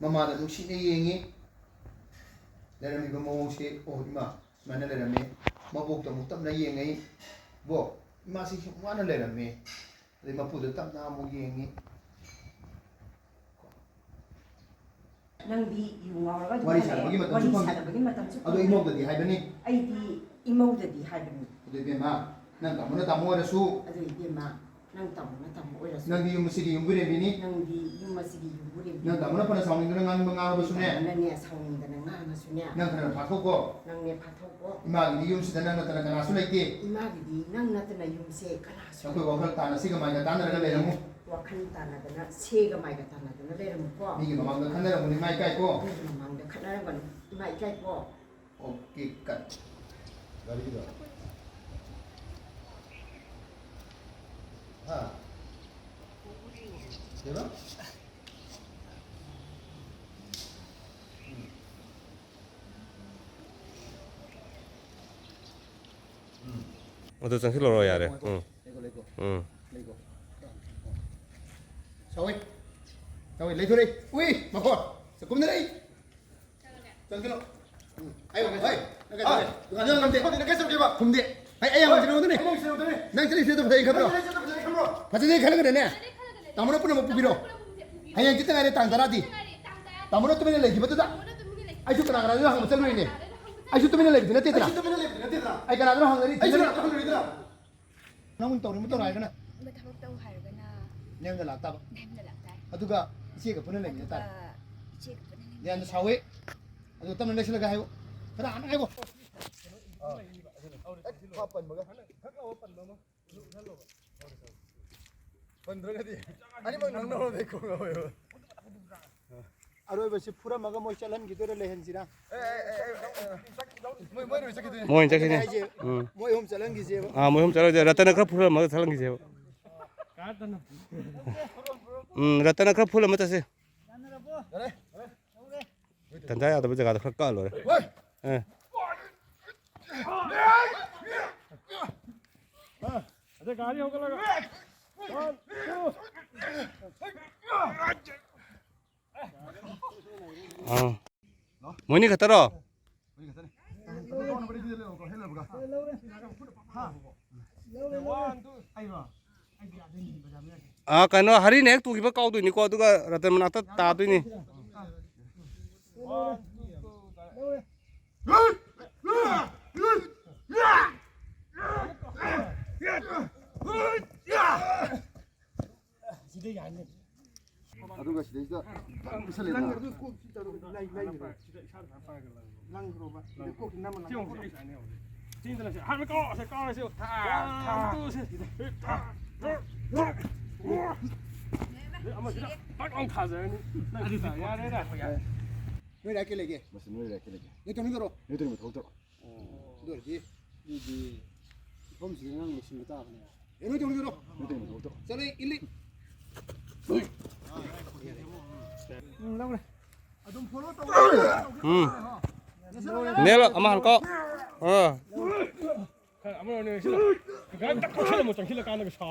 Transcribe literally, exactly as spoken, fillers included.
ꯃꯃꯥꯗ ꯅꯨꯡꯁꯤꯅ ꯌꯦꯡꯉꯤ꯫ ꯂꯩꯔꯝꯃꯤꯕ ꯃꯑꯣꯡꯁꯦ, "ꯑꯣ, ꯏꯃꯥ ꯁꯨꯃꯥꯏꯅ ꯂꯩꯔꯝꯃꯦ"꯫ ꯃꯕꯣꯛꯇ ꯑꯃꯨꯛ ꯇꯞꯅ ꯌꯦꯡꯉꯛꯏ꯫ "ꯕꯣꯛ, ꯏꯃꯥꯁꯤ ꯁꯨꯝ ꯋꯥꯅ ꯂꯩꯔꯝꯃꯦ"꯫ ꯑꯗꯩ ꯃꯄꯨꯗ ꯇꯞꯅ ꯑꯃꯨꯛ ꯌꯦꯡꯉꯤ꯫ ꯅꯪꯗꯤ ꯌꯨ ꯉꯥꯎꯔꯒ ꯑꯗꯨꯝ ꯋꯥꯔꯤ ꯍꯜꯂꯛꯑꯦ꯫ ꯁꯥꯟꯅꯕꯒꯤ ꯃꯇꯝꯁꯨ ꯋꯥꯔꯤ ꯐꯪꯗꯦ꯫ ꯁꯥꯟꯅꯕꯒꯤ ꯃꯇꯝꯁꯨ ꯑꯗꯣ ꯐꯪꯗꯦ꯫ ꯏꯃꯧꯗꯗꯤ ꯍꯥꯏꯕꯅꯤ꯫ ꯑꯩꯗꯤ ꯏꯃꯧꯗꯗꯤ ꯍꯥꯏꯕꯅꯤ꯫ ꯑꯗꯨ ꯏꯕꯦꯝꯃ, ꯅꯪ ꯇꯥꯃꯣꯅ ꯇꯥꯃꯣ ꯑꯣꯏꯔꯁꯨ꯫ ꯑꯗꯨ ꯏꯕꯦꯝꯃ, ꯅꯪ ꯇꯥꯃꯣꯅ ꯇꯥꯃꯣ ꯑꯣꯏꯔꯁꯨ꯫ ꯅꯪꯗꯤ ꯌꯨꯝ ꯑꯁꯤꯒꯤ ꯌꯨꯝꯕꯨꯔꯦꯝꯕꯤꯅꯤ꯫ ꯅꯪꯗꯤ ꯌꯨꯝ ꯑꯁꯤꯒꯤ ꯌꯨꯝꯕꯨꯔꯦꯝꯕꯤ꯫ ꯅꯪ ꯇꯥꯃꯣꯅ ꯐꯅ ꯁꯥꯎꯅꯤꯡꯗꯨꯅ ꯉꯥꯡꯅꯤꯡꯕ ꯉꯥꯡꯉꯕꯁꯨꯅꯦ꯫ ꯅꯪꯅꯅꯦ, ꯁꯥꯎꯅꯤꯡꯗꯅ ꯉꯥꯡꯉꯁꯨꯅꯦ꯫ ꯅꯪ ꯈꯔ ꯐꯥꯊꯧꯀꯣ꯫ ꯅꯪꯅꯦ ꯐꯥꯊꯧꯀꯣ꯫ ꯏꯃꯥꯒꯤꯗꯤ ꯌꯨꯝꯁꯤꯗ ꯅꯪ ꯅꯠꯇꯅ ꯀꯅꯥꯁꯨ ꯂꯩꯇꯦ꯫ ꯏꯃꯥꯒꯤꯗꯤ ꯅꯪ ꯅꯠꯇꯅ ꯌꯨꯝꯁꯦ ꯀꯅꯥꯁꯨ ꯂꯩꯇꯦ꯫ ꯑꯩꯈꯣꯏ ꯋꯥꯈꯜ ꯇꯥꯅ ꯁꯤꯒ ꯃꯥꯏꯒ ꯇꯥꯟꯅꯔꯒ ꯂꯩꯔꯝꯃꯨ꯫ ꯋꯥꯈꯜ ꯇꯥꯅꯗꯅ, ꯁꯦꯒ ꯃꯥꯏꯒ ꯇꯥꯅꯗꯅ ꯂꯩꯔꯝꯃꯨꯀꯣ꯫ ꯃꯤꯒꯤ ꯃꯃꯥꯡꯗ ꯈꯟꯅꯔꯝꯒꯅꯨ, ꯏꯃꯥ ꯏꯀꯥꯏꯀꯣ꯫ ꯃꯤꯒꯤ ꯃꯃꯥꯡꯗ ꯈꯠꯅꯔꯝꯒꯅꯨ, ꯏꯃꯥ ꯏꯀꯥꯏꯀꯣ꯫ ꯑꯣꯀꯦ, ꯀꯠ꯫ ꯒꯥꯔꯤꯗꯣ꯫ ꯍꯥ? ꯀꯩꯕ? ꯎꯝ꯫ ꯎꯝ꯫ ꯑꯗꯨ ꯆꯪꯁꯤꯜꯂꯛꯑꯣ ꯌꯥꯔꯦ꯫ ꯎꯝ꯫ ꯂꯩꯀꯣ, ꯂꯩꯀꯣ꯫ ꯎꯝ꯫ ꯂꯩꯀꯣ꯫ ꯁꯥꯎꯋꯦ꯫ ꯁꯥꯎꯋꯦ, ꯂꯩꯊꯣꯔꯛꯏ꯫ ꯎꯏ, ꯃꯈꯣꯟ꯫ ꯆꯥꯛꯈꯨꯝꯗ ꯂꯩ꯫ ꯆꯪꯁꯤꯜꯂꯣ꯫ ꯎꯝ꯫ ꯑꯩ ꯍꯣꯏ꯫ ꯅꯪ ꯀꯩ ꯑꯥ, ꯇꯧꯒꯦ? ꯗꯨꯀꯥꯟꯗ ꯅꯪ ꯅꯪ ꯅꯪ ꯀꯩ ꯇꯧꯒꯦ? ꯈꯨꯝꯗꯦ꯫ ꯑꯩ, ꯑꯩ ꯌꯥꯝ ꯍꯣꯏ꯫ ꯉꯝꯖꯔꯣ ꯑꯗꯨꯅꯤ꯫ ꯑꯩ ꯉꯝꯖꯔꯣ ꯑꯗꯨꯅꯤ꯫ ꯅꯪ ꯆꯠꯂꯤꯁꯦ ꯑꯗꯨ ꯐꯖꯩ ꯈꯟꯕ꯭ꯔꯣ? ꯅꯪ ꯆꯠꯂꯤꯁꯦ ꯑꯗꯨ ꯐꯖꯩ ꯈꯟꯕ꯭ꯔꯣ? ꯐꯖꯗꯦ ꯈꯜꯂꯒꯅꯅꯦ꯫ ꯐꯖꯗꯦ ꯈꯜꯂꯒꯅꯦ꯫ ꯇꯥꯃꯣꯅ ꯄꯨꯝꯅꯃꯛ ꯄꯨꯕꯤꯔꯣ꯫ ꯍꯌꯦꯡ ꯍꯪꯆꯤꯠꯇ ꯉꯥꯏꯔꯦ ꯇꯥꯡ ꯇꯔꯥꯗꯤ꯫ ꯍꯌꯦꯡ ꯍꯪꯆꯤꯠꯇ ꯉꯥꯏꯔꯦ ꯇꯥꯡ ꯇꯔꯥ꯫ ꯇꯥꯃꯣꯅ ꯇꯨꯃꯤꯟꯅ ꯂꯩꯈꯤꯕꯗꯨꯗ꯫ ꯇꯥꯃꯣꯅ ꯇꯨꯃꯤꯟꯅ ꯂꯩꯈꯤꯕꯗꯨꯗ꯫ ꯑꯩꯁꯨ ꯀꯅꯥ ꯀꯅꯥꯗꯅꯣ ꯍꯪꯕ ꯆꯠꯂꯨꯔꯤꯅꯦ꯫ ꯀꯅꯥ ꯀꯅꯥꯗꯅꯣ ꯍꯪꯕ ꯆꯠꯂꯨꯔꯤꯅꯦ꯫ ꯑꯩꯁꯨ ꯇꯨꯃꯤꯟꯅ ꯂꯩꯕꯗꯤ ꯅꯠꯇꯦꯗꯅ꯫ ꯑꯩꯁꯨ ꯇꯨꯃꯤꯟꯅ ꯂꯩꯕꯗꯤ ꯅꯠꯇꯦꯗꯅ꯫ ꯑꯩ ꯀꯅꯥꯗꯅꯣ ꯍꯪꯅꯔꯤ? ꯑꯩꯁꯨ ꯊꯤꯖꯤꯜꯂꯨ꯫ ꯀꯅꯥꯗꯅꯣ ꯍꯪꯅꯔꯤꯗꯅ? ꯅꯪ ꯇꯧꯅꯤꯡꯕ ꯇꯧꯔꯣ ꯍꯥꯏꯔꯒꯅ꯫ ꯊꯕꯛ ꯇꯧ ꯍꯥꯏꯔꯒꯅ꯫ ꯅꯌꯥꯝꯕꯗ ꯂꯥꯛꯇꯥꯕ꯫ ꯅꯌꯥꯝꯕꯗ ꯂꯥꯛꯇꯥꯔꯦ꯫ ꯑꯗꯨꯒ ꯏꯆꯦꯒ ꯄꯨꯟꯅ ꯂꯩꯃꯤꯟꯅ ꯇꯥꯔꯦ꯫ ꯑꯗꯨꯒ ꯏꯆꯦꯒ ꯄꯨꯟꯅ ꯂꯩꯃꯤꯟꯅ ꯌꯥꯝꯅ ꯁꯥꯎꯋꯦ꯫ ꯑꯗꯨ ꯇꯞꯅ ꯂꯩꯁꯤꯜꯂꯒ ꯍꯥꯏꯌꯨ꯫ ꯈꯔ ꯍꯥꯟꯅ ꯍꯥꯏꯌꯨ꯫ ꯑꯥ꯫ ꯍꯦꯛ ꯐꯥ ꯄꯟꯕꯒ꯫ ꯄꯟꯗ꯭ꯔꯒꯗꯤ ꯑꯅꯤꯃꯛ ꯅꯪꯅ ꯍꯣꯔꯦꯟ ꯈꯣꯡ ꯉꯥꯎꯋꯦꯕ꯫ ꯑꯔꯣꯏꯕꯁꯤ ꯐꯨꯔꯝꯃꯒ ꯃꯣꯏ ꯆꯠꯍꯟꯈꯤꯗꯣꯏꯔꯥ ꯂꯩꯍꯟꯁꯤꯔꯥ? ꯑꯦ, ꯑꯦ, ꯑꯦ, ꯑꯦ, ꯑꯦ꯫ ꯃꯣꯏ, ꯃꯣꯏ ꯂꯣꯏ ꯆꯠꯈꯤꯗꯣꯏꯅꯦ꯫ ꯃꯣꯏ ꯑꯣꯏꯅ ꯆꯠꯈꯤꯅꯦ꯫ ꯍꯥꯏꯁꯦ, ꯎꯝ꯫ ꯃꯣꯏ ꯑꯍꯨꯝ ꯆꯠꯍꯟꯈꯤꯁꯦꯕ꯫ ꯑꯥ, ꯃꯣꯏ ꯑꯍꯨꯝ ꯆꯠꯂꯣꯏꯗ ꯔꯇꯟꯅ ꯈꯔ ꯐꯨꯔꯝꯃꯒ ꯆꯠꯍꯟꯈꯤꯁꯦꯕ꯫ ꯎꯝ, ꯔꯇꯟꯅ ꯈꯔ ꯐꯨꯜ ꯑꯃ ꯆꯠꯁꯦ꯫ ꯌꯥꯔꯦ꯫ ꯇꯟꯖꯥ ꯌꯥꯗꯕ ꯖꯒꯥꯗ ꯈꯔ ꯀꯛꯑ ꯂꯣꯏꯔꯦ꯫ ꯍꯣꯏ꯫ ꯑꯦ꯫ ꯒꯥꯔꯤ ꯍꯧꯒꯠꯂꯒ꯫ One, two. ꯑꯥ꯫ ꯃꯣꯏꯅꯤ ꯈꯛꯇꯔꯣ? ꯑꯥ, ꯀꯩꯅꯣ, ꯍꯔꯤꯅ ꯍꯦꯛ ꯇꯨꯈꯤꯕ ꯀꯥꯎꯗꯣꯏꯅꯤꯀꯣ, ꯑꯗꯨꯒ ꯔꯇꯟ ꯃꯅꯥꯛꯇ ꯇꯥꯗꯣꯏꯅꯤ꯫ ꯑꯗꯨꯒ ꯁꯤꯗꯩꯁꯤꯗ ꯄꯨꯁꯜꯂꯦꯗꯅ꯫ ꯂꯪꯈ꯭ꯔꯣꯕ꯫ ꯁꯤꯗ ꯀꯣꯛꯁꯤ ꯅꯝꯃ ꯂꯪꯈ꯭ꯔꯣ꯫ ꯍꯥꯟꯅ ꯀꯥꯎꯔꯁꯦ, ꯀꯥꯎꯔꯁꯦ꯫ One, two, three. ꯑꯃꯁꯤꯅ ꯄꯛ ꯂꯥꯎ ꯊꯥꯖꯔꯅꯤ꯫ ꯅꯪ ꯌꯥꯔꯦꯗ꯫ ꯅꯣꯏ ꯔꯥꯏꯠ ꯀꯩ ꯂꯩꯒꯦ? ꯃꯁꯤ ꯅꯣꯏ ꯔꯥꯏꯠ ꯀꯩ ꯂꯩꯒꯦ? ꯅꯣꯏ ꯇꯧꯅꯤꯡꯗꯔꯣ? ꯅꯣꯏ ꯇꯧꯅꯤꯡꯕ ꯊꯕꯛ ꯇꯧꯔꯣ꯫ ꯑꯗꯨ ꯑꯣꯏꯔꯗꯤ ꯃꯤꯗꯤ ꯃꯐꯝꯁꯤꯗ ꯅꯪ ꯂꯣꯏꯁꯤꯟꯕ ꯇꯥꯕꯅꯦ꯫ ꯑꯦ, ꯅꯣꯏ ꯇꯧꯅꯤꯡꯗꯔꯣ? ꯅꯣꯏ ꯇꯧꯅꯤꯡꯕ ꯊꯕꯛ ꯇꯧꯔꯣ꯫ ꯆꯠꯂꯣ, ꯏꯜꯂꯤ꯫ ꯎꯝ, ꯂꯧꯔꯦ꯫ ꯑꯗꯨꯝ follow ꯇꯧ꯫ ꯎꯝ꯫ ꯅꯦꯜ ꯑꯃ ꯍꯥꯟ ꯀꯥꯎ꯫ ꯑꯥ꯫ ꯑꯃ ꯅꯦꯜ ꯁꯤꯜꯂꯣ꯫ ꯒꯥꯔꯤ ꯇꯛ ꯀꯛꯁꯤꯜꯂꯝꯃꯣ, ꯆꯪꯁꯤꯜꯂꯀꯥꯟꯗꯒ ꯁꯥꯎ꯫